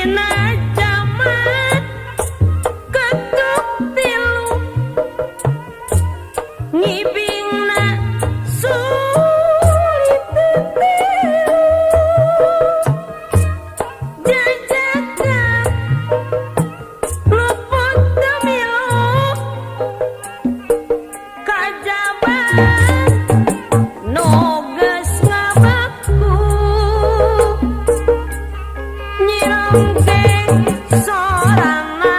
Dina jaman ketuk tilu ngibingna sulit tilu jajakan luput demilu kajaban nu geus ngabaku nyirongkeng sorana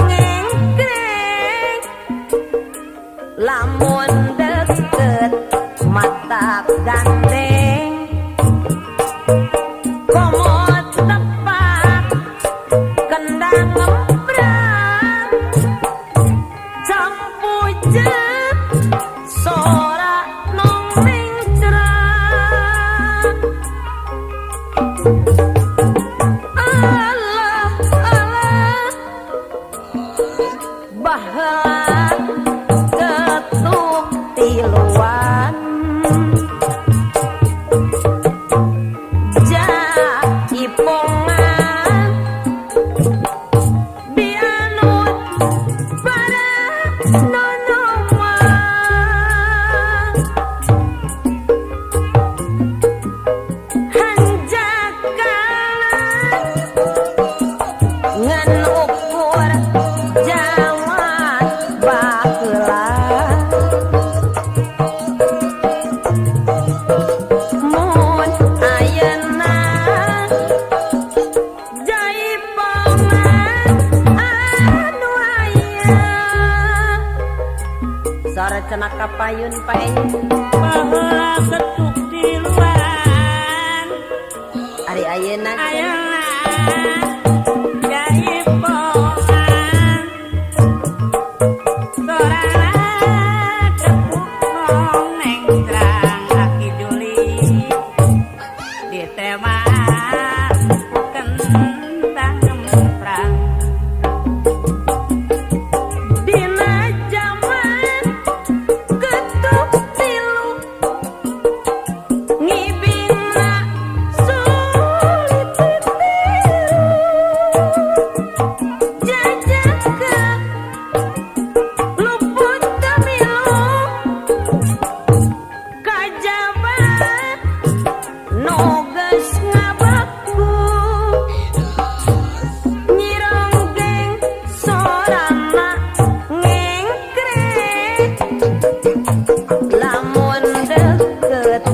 ngengkreng lamun deket mata gandeng komo tepak kendang ngemprang campujet sora nongeng cerang. Alah alah baheula ketuk tiluan jaipongan dianut para nonoman hanjakala ngan ukur jaman baheula mun ayeuna jaipongan anu aya. Sora cenah kapayun pae Baheula ketuk tiluan ari ayeuna ayeuna jaipongan sorana ketuk nong nengtrang aki juli ditema kentang ngemprang. Dina jaman ketuk tilu ngibingna sulit ditiru jajakan luput demilu kajaban nu geus ngabaku nyironggeng sorana ngengkrek lamun deket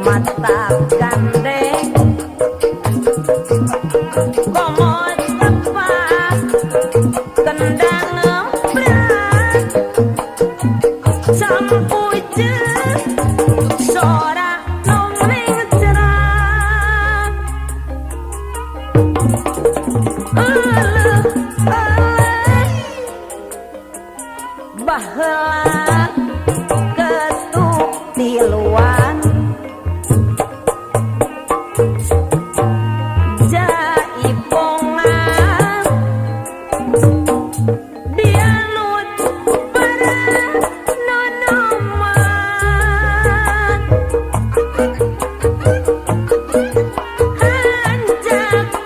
mata gandeng komo tepak kendang ngemprang sampujeun sora nongeng cerang. Euleuh euleuh baheula ketuk tiluan jaipongan dianut para nonoman hanjakalna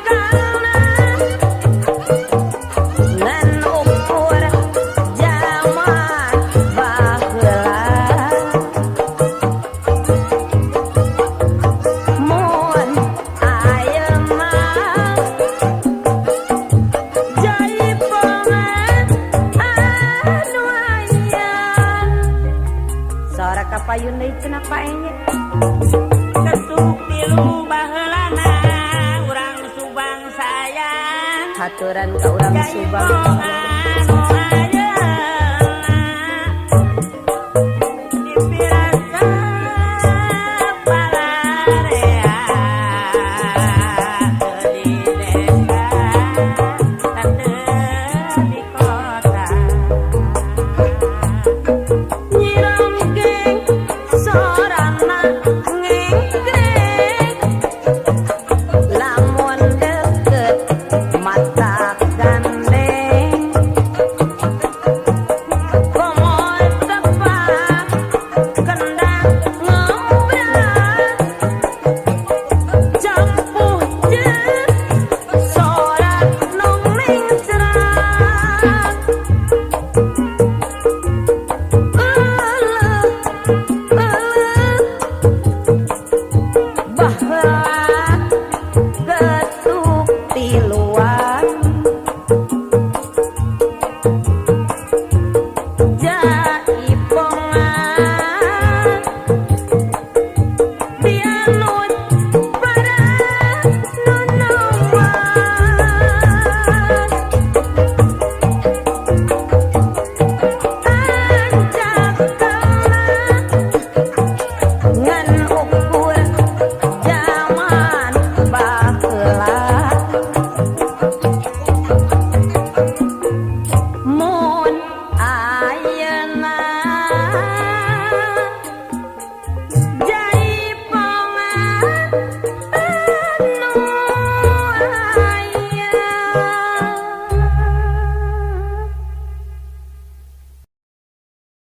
ngan ukur jaman baheula mun ayeuna jaipongan anu aya. Sora kapayun deui cenah pae nya. Ketuk tilu baheulana urang Subang sayang Haturan ka urang Subang. jaipongan.